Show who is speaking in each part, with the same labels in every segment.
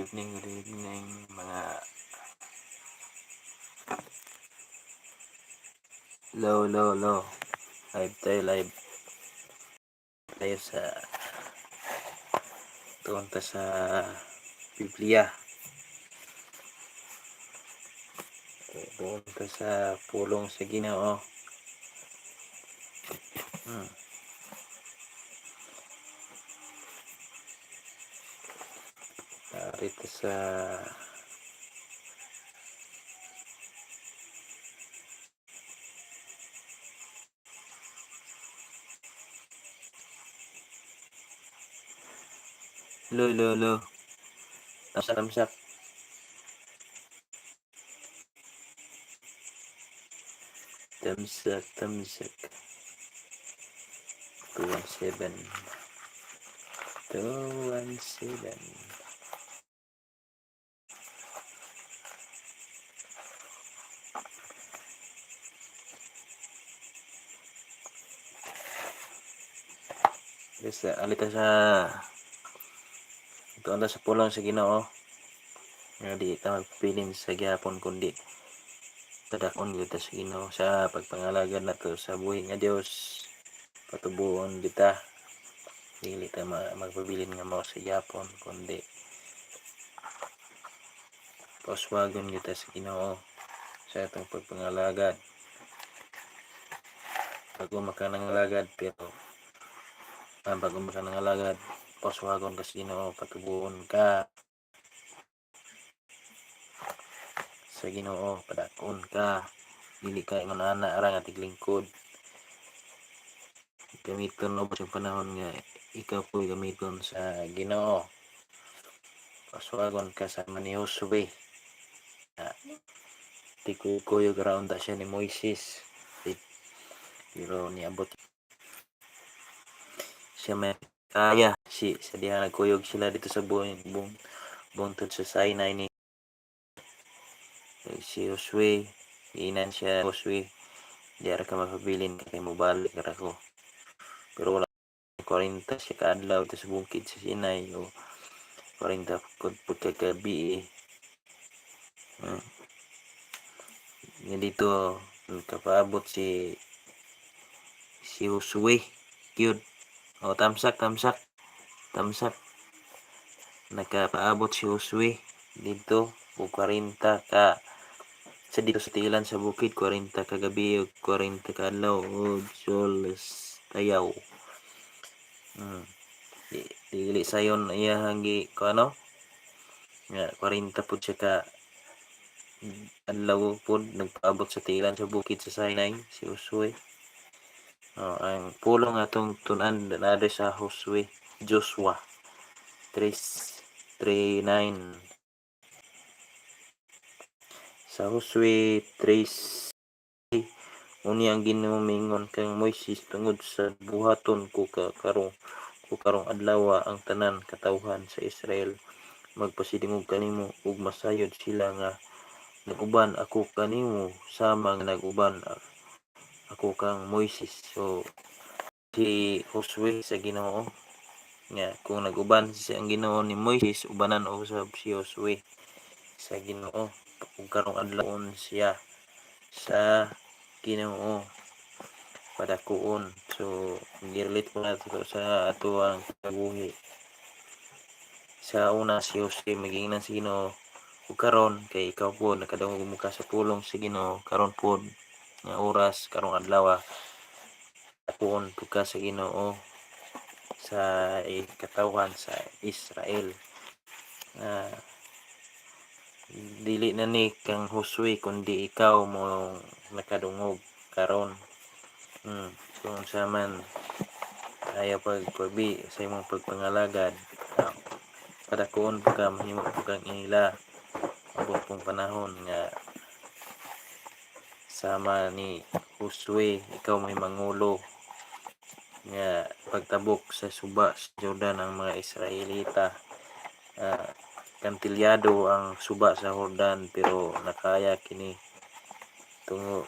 Speaker 1: Evening, good evening, mga low, low, low. Live tayo, live. Tayo sa tunta sa Biblia. Tunta sa pulong sa Ginoo. Rito sa Lo, lo, lo. Tamsak, tamsak. Tamsak, tamsak. 217. 217. Basta alita sa ito anda sa pulong sa Ginoo. Nga di ta magpilin sa gihapon kundi tadakon gyud ta sa Ginoo sa pagpangalagad nato sa buhi nga Dios. Patubuon kita. Dili ta magpabilin nga mao sa gihapon kundi pauswagon kita sa Ginoo sa atong pagpangalagad. Bago makanangalagad pero bago makanangalagad pauswagon ka sa Ginoo, patubuon ka sa Ginoo, padakon ka, dili ka ingon ana ra nga tiglingkod. Gamiton ubos yung panahon nga ikaw po'y gamiton sa Ginoo. Pauswagon ka sa ni Josue. Tikuyog ra unta siya ni Moises. Pero niabot siya may kaya si sa diha nagkuyog sila dito sa buong buntod sa Sinai ni si Josue. Giinan siya Josue, di ra ka mapabilin kay mobalik ra ko. Pero wala 40 siya kaadlaw dito sa bukid sa Sinai o 40 pud pagkagabi. Nga dito nakapaabot si Josue gyud. O tamsak, tamsak, tamsak. Nakapaabot si Josue dito og 40 ka sa dito sa tilan sa bukid, 40 ka gabi ug 40 ka adlaw og soles tayaw. Di, dili sayon iyahang gi kuano nga 40 pud siya ka adlaw pud nagpaabot sa tilan sa bukid sa Sinai si Josue. Oh, ang pulong atong tun-an naa sa Josue, Joshua 3:9. Sa Josue 3, unya ang Ginoo miingon kang Moises, tungod sa buhaton ko ka karong ko karong adlawa ang tanan katawhan sa Israel magpasidungog kanimo ug masayod sila nga nag-uban ako kanimo sama nga nag-uban ako kang Moises. So si Josue sa Ginoo nga kung nag-uban si ang Ginoo ni Moises, ubanan usab si Josue sa Ginoo ug karong adlawon siya sa Ginoo padakuon. So gi-relate ko na to sa atoang kabuhi. Sa una si Jose magingnan sa Ginoo ug karon kay ikaw po nakadungog mo ka sa pulong sa Ginoo karon pod nga oras karong adlaw dakuon pud ka sa Ginoo sa katawhan sa Israel. Dili na ni kang Josue kundi ikaw mo nakadungog karon. Kung sa man ayaw pagpabi sa imong pagpangalagad, padakuon pud ka, mahimo pud kang ila abot pong panahon nga sama ni Josue, ikaw may mangulo nga pagtabok sa suba sa Jordan ang mga Israelita. Kantilyado ang suba sa Jordan pero nakaya kini tungo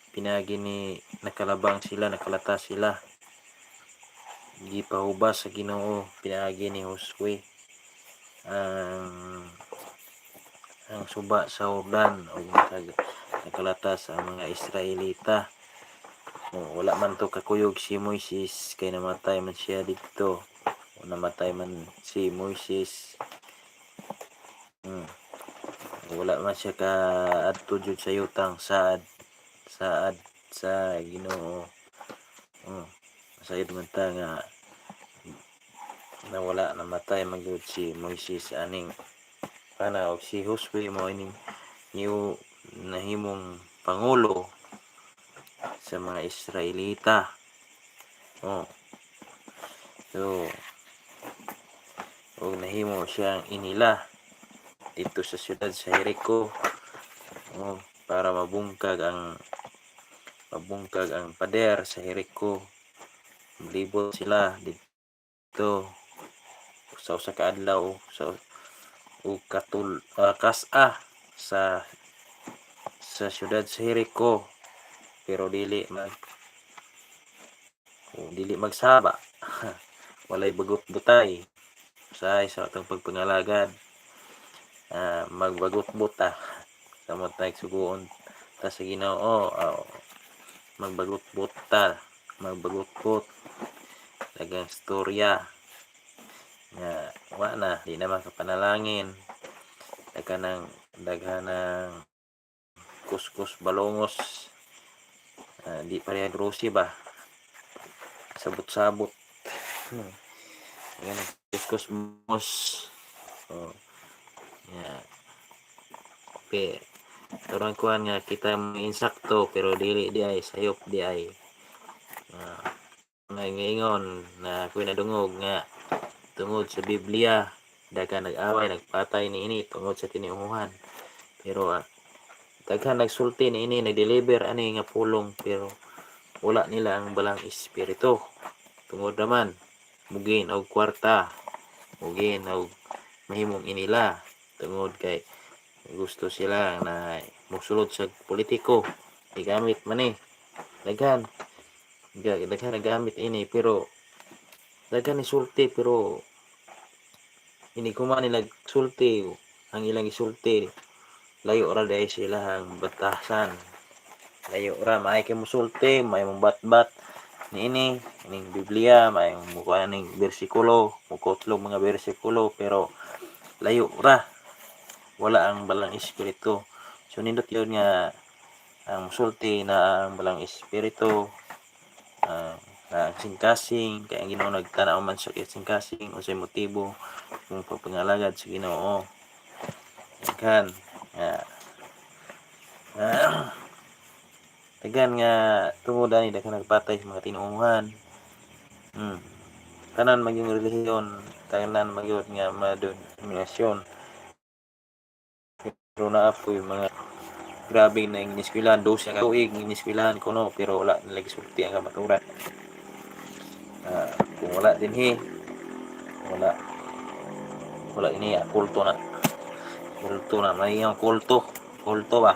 Speaker 1: pinagi ni nakalabang sila, nakalata sila. Gipahubas sa Ginoo pinaagi ni Josue. ang suba sa Jordan ug nakalatas ang mga Israelita. Oh, wala man to kakuyog si Moises kay namatay man siya didto. O namatay man si Moises. Wala man siya ka adto jud sa yutang saad saad sa Ginoo. Oh, masayod man ta nga nawala, namatay man gyud si Moises aning kana, og si Josue mao ining new nahimong pangulo sa mga Israelita. Oh. So, og nahimo siyang inila didto sa siyudad sa Jericho. Oh, para mabungkag ang pader sa Jericho. Libot sila didto sa usa ka adlaw sa ug katul kas-a sa siyudad sa Jericho, pero dili mag o dili magsaba, walay bagot butay. Usahay sa atong pagpangalagad, magbagot-bot ta samot nagsugoon ta sa Ginoo, magbagot-bot ta, magbagot-bot daghang storya nga wa na di na makapanalangin, daghan ng kuskus balongos, di pareha grocery ba, sabot-sabot, Yan kuskus mos. Oh. Yeah. Okay. Turang kuan nga kita mga insakto, pero dili di ay sayop di ay. Nga ingon na ako'y nadungog nga tungod sa Biblia daghan nag-away, nagpatay niini tungod sa tinuohan. Pero daghan nagsulti niini, nag-deliver ani nga pulong, pero wala nila ang Balang Espiritu. Tungod naman mugin og kwarta, mugin og mahimong inila, tungod kay gusto sila na mosulod sa politiko, gigamit man ni. Daghan daghan nagamit ini, pero daghan ni sulti, pero ini kuman nila sulti, ang ilang gisulti layo ra diay sila ang batasan, layo ra. Maay kay mosulti, may mong batbat niini ining Biblia, may mukuha ning bersikulo, mukutlog mga bersikulo, pero layo ra, wala ang Balang Espiritu. So nindot yun nga ang musulti na ang Balang Espiritu, na ang kasing kay ang Ginoo nagtanaw man sa kasing-kasing unsay motibo kung pagpangalagad sa Ginoo. Daghan nga daghan nga tungod ani daghan nagpatay sa mga tinuohan. Tanan magyung relihiyon, tanan magyud nga mga denominasyon. Pero naa poy mga grabe na ineskwelahan, 12 ka tuig ineskwelahan kuno, pero wala nila gisulti ang kamatuoran. Kung wala dinhi, wala wala ini kulto na. Kulto na, may yung kulto. Kulto ba?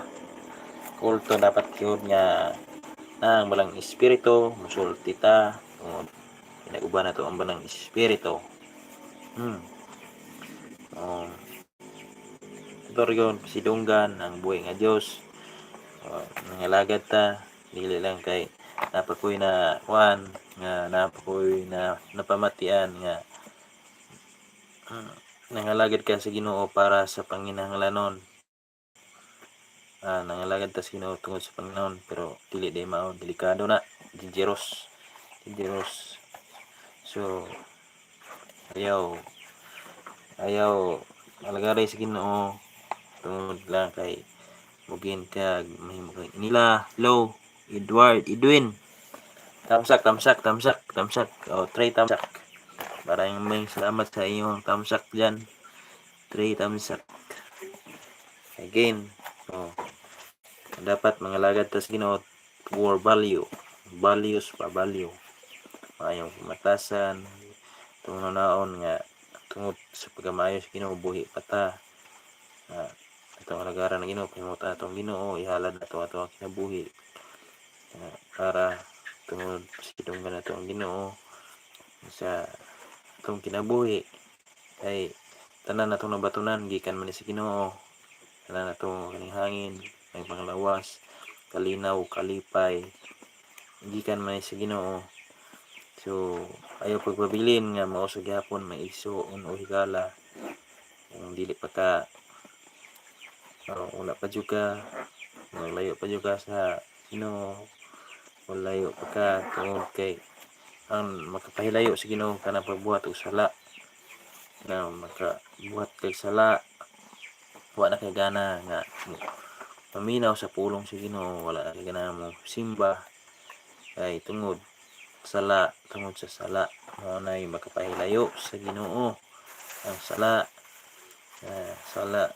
Speaker 1: Kulto. Dapat gyud nga na ang Balang Espiritu musulti ta tungod pinag-uban nato ang Balang Espiritu. Oh. Ito pasidunggan ang buhi nga Dios. Nangalagad ta dili lang kay napakoy na kuan nga napakoy na napamatian nga nangalagad ka sa Ginoo para sa panginahanglanon. Nangalagad ta sa Ginoo tungod sa Panginoon, pero dili day mao, delikado na, dangerous, dangerous. So ayaw ayaw alagaray sa Ginoo tungod lang kay mugin ka, mahimo kay nila. Hello, Edward, Edwin. Tamsak, tamsak, tamsak, tamsak. Oh, three tamsak. Maraming maraming salamat sa iyong tamsak dyan. Three tamsak. Again, oh, dapat mangalagad ta sa Ginoo for value. Values pa, value. Maayong pamatasan, tungod naon nga tungod sa pagkamayo sa Ginoo buhi pa ta. Atong alagaran ng Ginoo, pahimutan atong Ginoo, ihalad nato ato ang kinabuhi. Para tungod pasidunggan nato ang Ginoo sa atong kinabuhi kay Tanan natong nabatunan gikan man ni sa Ginoo. Tanan nato kaning hangin, ang panglawas, kalinaw, kalipay, gikan man ni sa Ginoo. So ayaw pagpabilin nga mao sa gihapon may igsuon o higala kung dili pa ka wala pa jud ka, layo pa jud ka sa Ginoo, layo pa ka tungod kay ang makapahilayo sa Ginoo kanang pagbuhat og sala. Na makabuhat kag sala, wa na kay gana nga maminaw sa pulong sa Ginoo, wala na kay gana mo simba kay tungod sala, tungod sa sala mao nay makapahilayo sa Ginoo ang sala. Sala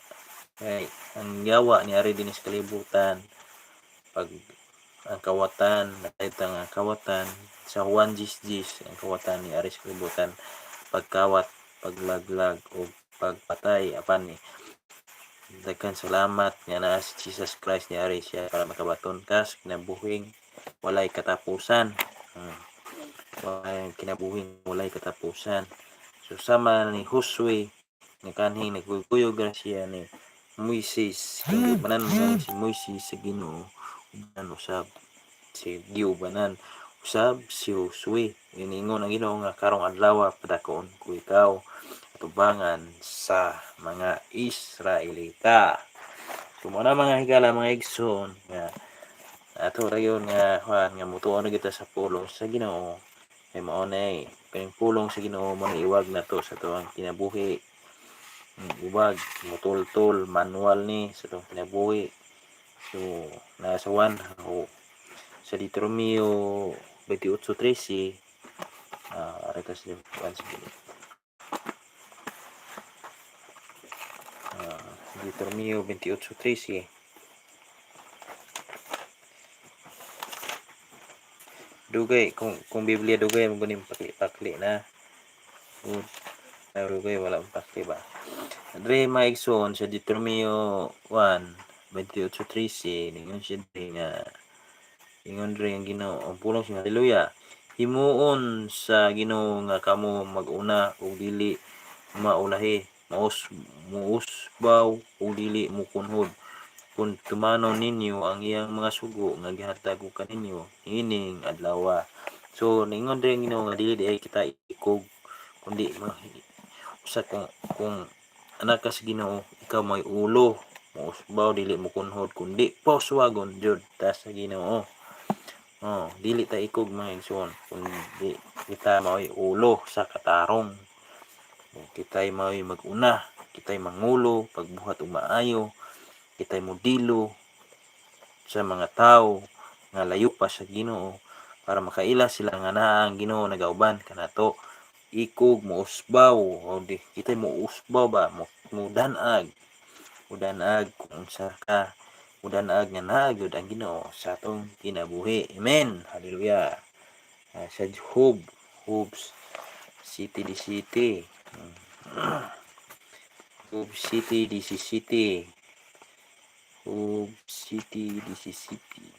Speaker 1: kay ang yawa niari dinhi sa kalibutan pag ang kawatan nakita nga ang kawatan sa Juan 10:10, ang kawatan niari sa kalibutan pagkawat, paglaglag o pagpatay. Apan ni daghan salamat nga naa si Jesus Christ, niari siya para makabaton ka sa kinabuhing walay katapusan. Walay kinabuhing walay katapusan. So sama ni Josue nga kanhing nagkuyog ra siya ni Moises, kung giubanan mo gani si Moises sa Ginoo, ubanan usab si giubanan usab si Josue. Iningon ang Ginoo nga karong adlaw padakoon ko ikaw atubangan sa mga Israelita. So mao na, mga higala, mga igsoon, nga ato ra gyud nga kuan nga mutuo na kita sa pulong sa Ginoo kay mao na kaning pulong sa Ginoo mo iwag nato sa atuang kinabuhi. Ubag mutultol manual ni sa atong kinabuhi. So nasa 1 o sa Deuteronomio 28:13, ari ta sa 1 sa Deuteronomio 28:13. Dugay kung Biblia, dugay mo gunin pakli-pakli na. Good. Ay, dugay wala mo pakli ba. Dre, mga igsoon, sa Deuteronomio 1:28-13, ningon siya dre nga ingon dre ang Ginoo, ang pulong sa Hallelujah. Himuon sa Ginoo nga kamo mag-una ug dili maulahi, maus muusbaw ug dili mukunhod, kung tumanon ninyo ang iyang mga sugo nga gihatag ko kaninyo niining adlaw. So ningon dre ang Ginoo nga dili diay kita ikog kundi usa kung anak ka sa Ginoo, ikaw may ulo, muusbaw, dili mukunhod, kundi pauswagon jud ta sa Ginoo. Oh, dili ta ikog, mga igsoon, kundi kita mao'y ulo sa katarong. Kita'y mao'y mag-una, kita'y mangulo pagbuhat og maayo, kita'y modelo sa mga tawo nga layo pa sa Ginoo para makaila sila nga naa ang Ginoo nagauban kanato. Ikog, muusbaw o di kita'y muusbaw ba, mudan-ag, mudan-ag kung unsa ka, mudan-ag nga naa gyud ang Ginoo sa atong kinabuhi. Amen. Hallelujah. Sa Job, Hobs City di City. Job City DC City. Job City DC City.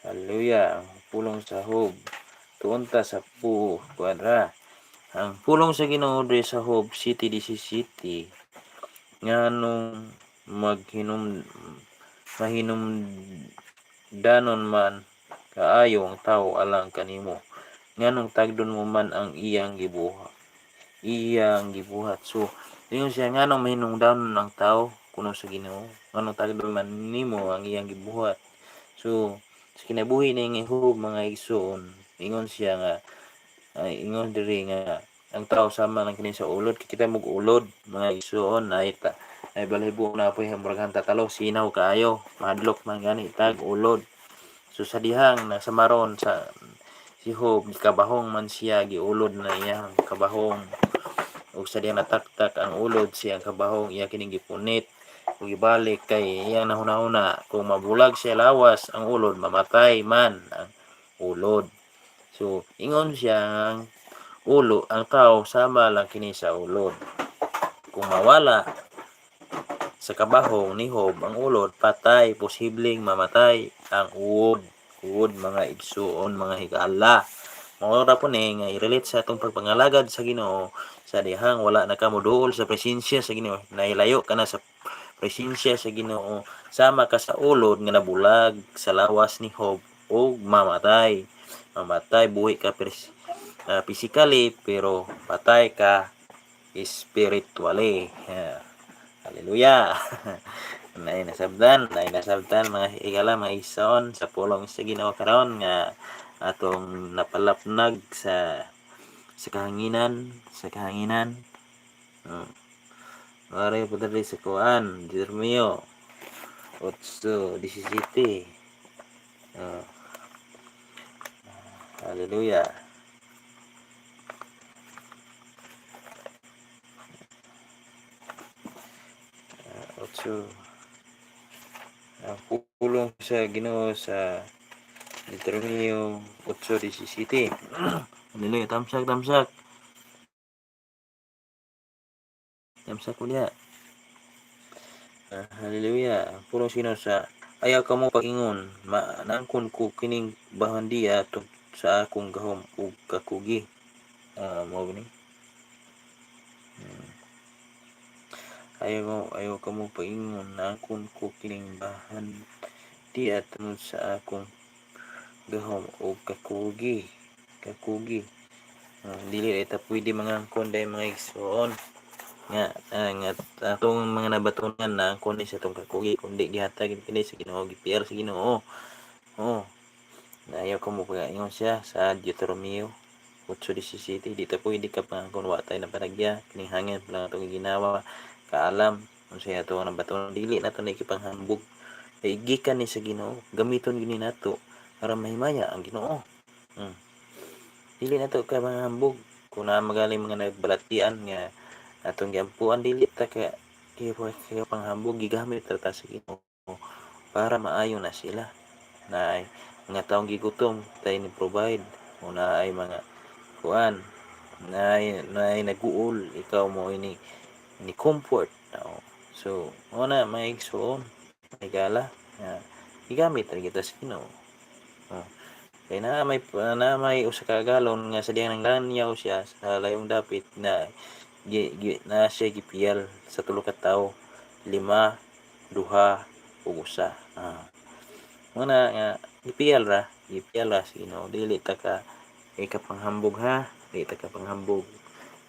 Speaker 1: Hallelujah. Ang pulong sa Job. Tuon ta sa pu kuadra. Ang pulong sa Ginoo diri sa Job City DC City, nganong maghinum mahinumdanon man kaayo ang tawo alang kanimo, nganong tagdon mo man ang iyang gibuhat? So ingon siya, nganong mahinungdanon ang tawo kuno sa Ginoo, nganong tagdon man nimo ang iyang gibuhat? So sa kinabuhi ni Job, mga igsoon, ingon siya nga ay ingon diri nga ang tao sama lang kini sa ulod. Kita mog ulod, mga igsoon, ay ta ay balahibo na poy murag tatalo, sinaw kaayo, mahadlok man gani tag ulod. So sa dihang nasa maron sa si Job, gikabahong man siya, giulod na iyang kabahong, ug sa dihang nataktak ang ulod siyang kabahong, iya kining gipunit ug gibalik kay iyang nahuna-huna kung mabulag siya lawas ang ulod, mamatay man ang ulod. So ingon siya ang ulo, ang tao sama lang kini sa ulod. Kung mawala sa kabahong ni Job ang ulod, patay, posibleng mamatay ang uod uod, mga igsuon, mga higala. Mao ra po ni nga i-relate sa atong pagpangalagad sa Ginoo sa dihang wala na ka moduol sa presensya sa Ginoo, nahilayo ka na sa presensya sa Ginoo, sama ka sa ulod nga nabulag sa lawas ni Job ug mamatay. Mamatay, buhi ka physically pero patay ka spiritually. Yeah. Hallelujah. Naay nasabtan mga higala, mga igsoon, sa pulong sa Ginoo karon nga atong napalapnag sa kahanginan, sa kahanginan. Mare po diri sa kuan, Deuteronomio 8:17. Hallelujah. 8, ang pulong sa Ginoo sa Deuteronomio 8:17. Hallelujah. Tamsak, tamsak. Tamsak ko niya. Hallelujah. Ang pulong sa Ginoo sa ayaw kamo pag-ingon, naangkon ko kining bahandiya sa akong gahom ug kakugi. Mao ni. Ayaw kamo pag-ingon, naangkon ko kining bahandiya tungod sa akong gahom ug kakugi. Kakugi. Dili ta pwede mangangkon dahil mga igsoon nga atong mga nabatunan na angkon ni sa atong kakugi, kundi gihatag kini sa Ginoo, gi-PR sa Ginoo. Oh. Ayaw ko mo pag-ingon siya sa Deuteronomio 8:17, di ta pwede ka pangangkon, wa tay napanagya, kining hangin pa lang atong ginawa kaalam unsay ato ang nabatunan, dili nato na ikipanghambog kay gikan ni sa Ginoo, gamiton gini nato para mahimaya ang Ginoo. Dili nato ka panghambog kung naa magaling mga nagbalatian nga atong giampuan, dili ta ka kaya panghambog, gigamit ra ta sa Ginoo para maayo na sila, na ay mga taong gigutom tayo ni provide, o na ay mga kuan na ay naguol, ikaw mo ini ni comfort. No? So mo na may igsoon, may gala nga gigamit ra kita sa Ginoo. Oh. Kay na may usa ka galon nga sa diyang nanglanyaw siya sa layong dapit na gi, gi, na siya gipiyal sa tulo ka tawo, 5, 2 ug 1. Mo na nga gipiyal ra sa Ginoo, dili ta ka ikapanghambog ha, dili ta ka panghambog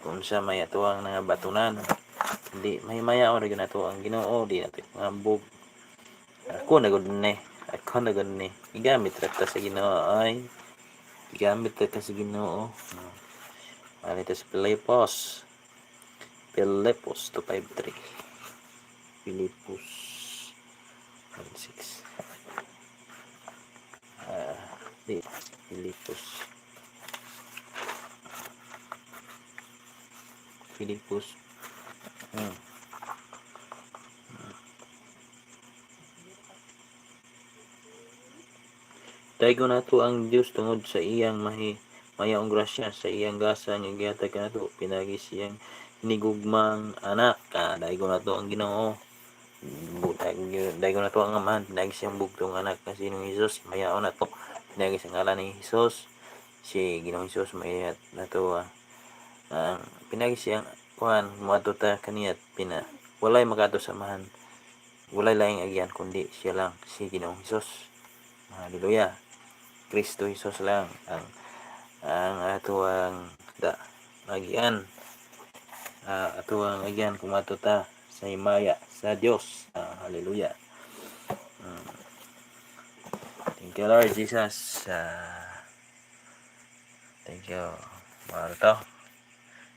Speaker 1: kung unsa may atuang nga batunan. Di mahimaya ra gyud nato ang Ginoo, di nato panghambog. Ako na gud ni, ako na gud ni. Gigamit ra ta sa Ginoo ay. Gigamit ra ta sa Ginoo. Ano ito sa Filipos? Filipos 2:53. Filipos 1:6. Di Filipos. Filipos. Daygon nato ang Dios tungod sa iyang mayaong grasya, sa iyang gasa nga gihatag kanato pinaagi siyang hinigugmang anak. Daygon nato ang Ginoo. Daygon nato ang Amahan pinaagi siyang bugtong anak nga si Ginoong Hesus. Mayaon nato pinaagi sa ngalan ni Hesus. Si Ginoong Hesus may nato pinaagi siyang kuan moadto ta kaniya pina walay makaadto sa Amahan. Walay laing agyan kundi siya lang, si Ginoong Hesus. Hallelujah. Kristo Hesus lang ang atuang da agian. Atuang agyan kung ato ta sa himaya sa Dios. Hallelujah. Thank you, Lord Jesus. Thank you. Marto.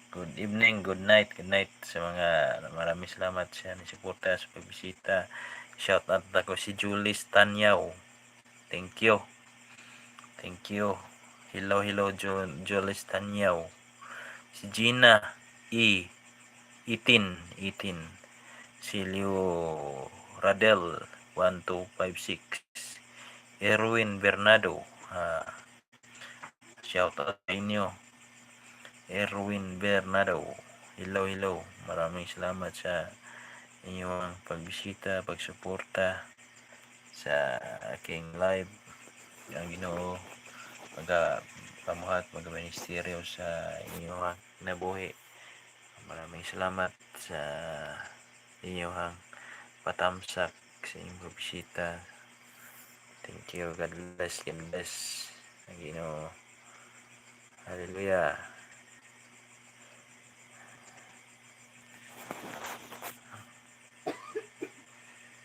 Speaker 1: Good evening, good night sa mga maraming salamat sa ni-suporta sa pagbisita. Shout out ako si Julis Tanyaw. Thank you. Thank you. Hello, hello, Julis Tanyaw. Si Gina E. 18, 18. Si Leo Radel, 1256. Erwin Bernardo. Shout out sa inyo. Erwin Bernardo. Hello, hello. Maraming salamat sa inyong pagbisita, pagsuporta sa aking live. Ang Ginoo Pamuhat magaministeryo sa inyong kinabuhi. Maraming salamat sa inyong patamsak, sa inyong pagbisita. Thank you. God bless. God bless. Ang Ginoo. Hallelujah.